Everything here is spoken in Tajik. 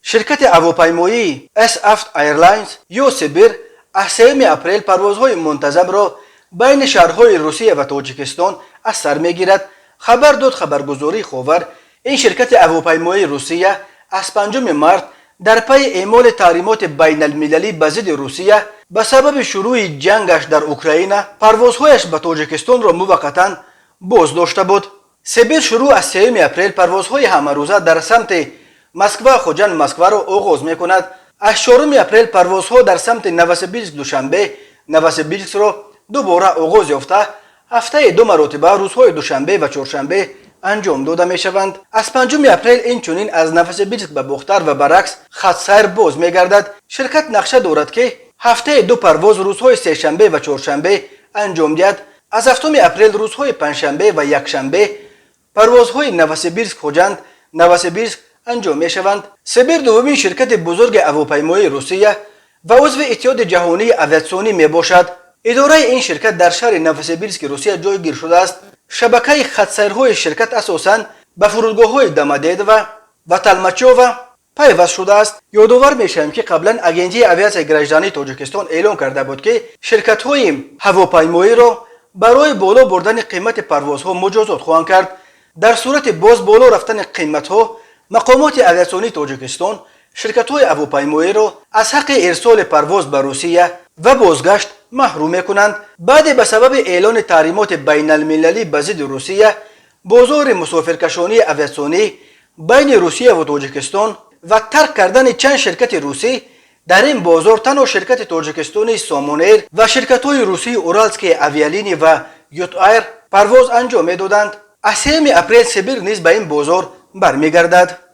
Ширкати ҳавопаймоии S7 Airlines ё Сибир аз 3 апрел парвозҳои мунтазамро байни шаҳрҳои Русия ва Тоҷикистон аз сар мегирад, хабар дод хабаргузории Ховар. Ин ширкати ҳавопаймоии Русия аз 5 март дар пайи эъмоли таҳримоти байналмилалӣ ба зидди Русия ба сабаби шурӯъи ҷангаш дар Украина парвозҳояш ба Тоҷикистонро муваққатан боздошта буд. Сибир шурӯъ аз 3 апрел парвозҳои ҳамарӯза дар самти Москва, Хуҷанд, Москваро оғоз мекунад. Аз 4 апрел парвозҳо дар самти Новосибирск, Душанбе, Новосибирскро дубора оғоз ёфта, ҳафтаи ду маротиба, рӯзҳои душанбе ва чоршанбе анҷом дода мешаванд. Аз 5 апрел инчунин аз Новосибирск ба Бохтар ва баръакс хатсайр боз мегардад. Ширкат нақша дорад, ки ҳафтаи ду парвоз, рӯзҳои сешанбе ва чоршанбе анҷом диҳад. Аз 7 апрел рӯзҳои панҷшанбе ва якшанбе парвозҳои Новосибирск, Хуҷанд, Новосибирск анҷом мешаванд. Сибир дуввумин ширкати бузурги ҳавопаймоии Русия ва узви Иттиҳоди ҷаҳонии авиатсионӣ мебошад. Идораи ин ширкат дар шаҳри Новосибирски Русия ҷойгир шудааст. Шабакаи хатсайрҳои ширкат асосан ба фурудгоҳҳои Домодедово ва Толмачёво пайваст шудааст. Ёдовар мешавем, ки қаблан Агентии авиатсияи граждании Тоҷикистон эълон карда буд, ки ширкатҳои ҳавопаймоиро барои боло бурдани қимати парвозҳо муҷозот хоҳанд кард. Дар сурати боз боло рафтани қиматҳо, мақомоти авиатсионии Тоҷикистон ширкатҳои ҳавопаймоиро аз ҳаққи ирсоли парвоз ба Русия ва бозгашт маҳрум мекунанд. Баъде ба сабаби эълони таҳримоти байналмилалӣ ба зидди Русия бозори мусофиркашонии авиатсионӣ байни Русия ва Тоҷикистон ва тарк кардани чанд ширкати русӣ дар ин бозор, танҳо ширкати тоҷикистонии Сомонэйр ва ширкатҳои русии Уральские авиалинии ва Ютайр парвоз анҷом медоданд. Аз 3 апрел Сибир низ ба ин бозор бармегардад.